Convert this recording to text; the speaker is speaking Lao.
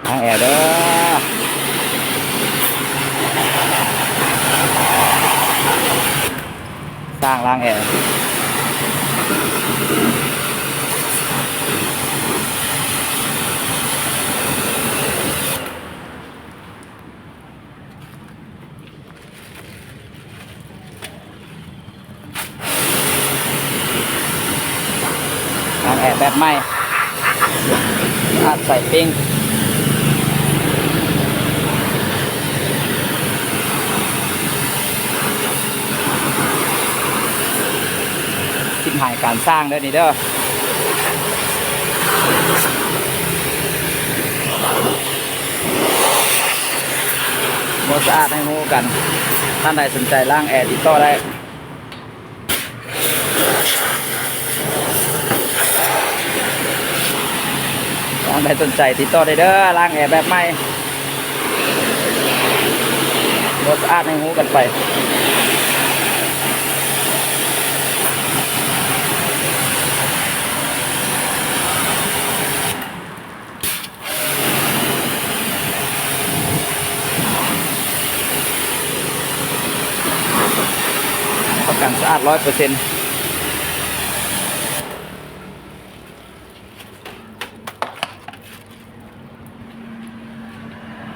ລ້າງແອເດີ້ ຊ່າງລ້າງແອ. ລ້າງແອແບບໃໝ່ ອາດໃສ່ປິງ ສິບຫາຍການສ້າງເດີ້ນີ້ເດີ້. ບໍ່ສະອາດໃຫ້ຮູ້ກັນ. ທ່ານໃດສົນໃຈລ້າງແອຕິດຕໍ່ໄດ້. ທ່ານໃດສົນໃຈຕິດຕໍ່ໄດ້ເດີ້ ລ້າງແອແບບໃໝ່ ບໍ່ສະອາດໃຫ້ຮູ້ກັນໄປ. ປະກັນສະອາດຮ້ອຍເປີເຊັນ.